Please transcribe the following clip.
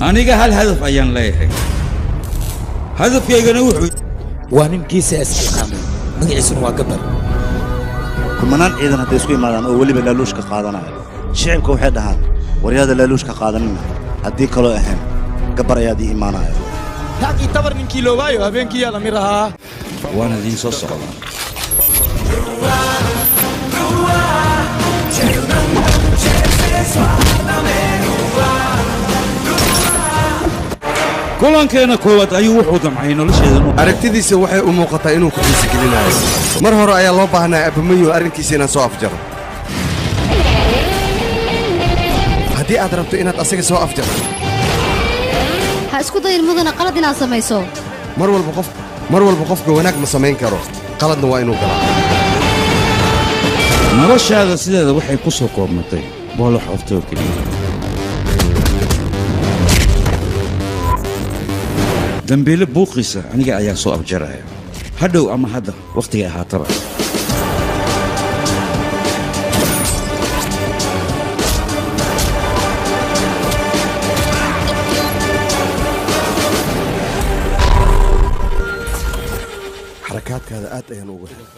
Aniga hal hadaf ayaan leeyahay, hadafkaygana wuxuu Waa nin geesi isxilqaamay, magaciisuna waa Gabar. Kumanaan ciidan hadday isku imaadaan oo weliba laaluushka qaadanaya, shicibka waxay dhahaan: "Waryaada, laaluushka qaadanina, haddii kaloo ahayn Gabar ayaad ii imaanaya." Taaqii tabar ninkii loo waayo, habeenkii yaa lamid ahaa. Waan idiin soo socdaa. Kulankeena koowaad ayuu wuxuu damcay nolosheeda. Aragtidiisa waxay u muuqataa inuu ku xiisigelinayo. Mar hore ayaa loo baahnaa Abamayo arrinkiisa inaan soo afjaro. Haddii aad rabto inaad asaga soo afjarto, Ha isku dayin, mudana, qalad inaad samayso. Mar walba qof, mar walba qofka wanaag ma samayn karo, qaladna waa inuu galaa. Noloshaada sideeda waxay ku soo koobmatay boolo xoofta oo keliya. Dambiile buuqiisa aniga ayaa soo afjaraya, hadhow ama hadda, wakhtigay ahaataba. Xarakaadkaada aad ayaan uga helay.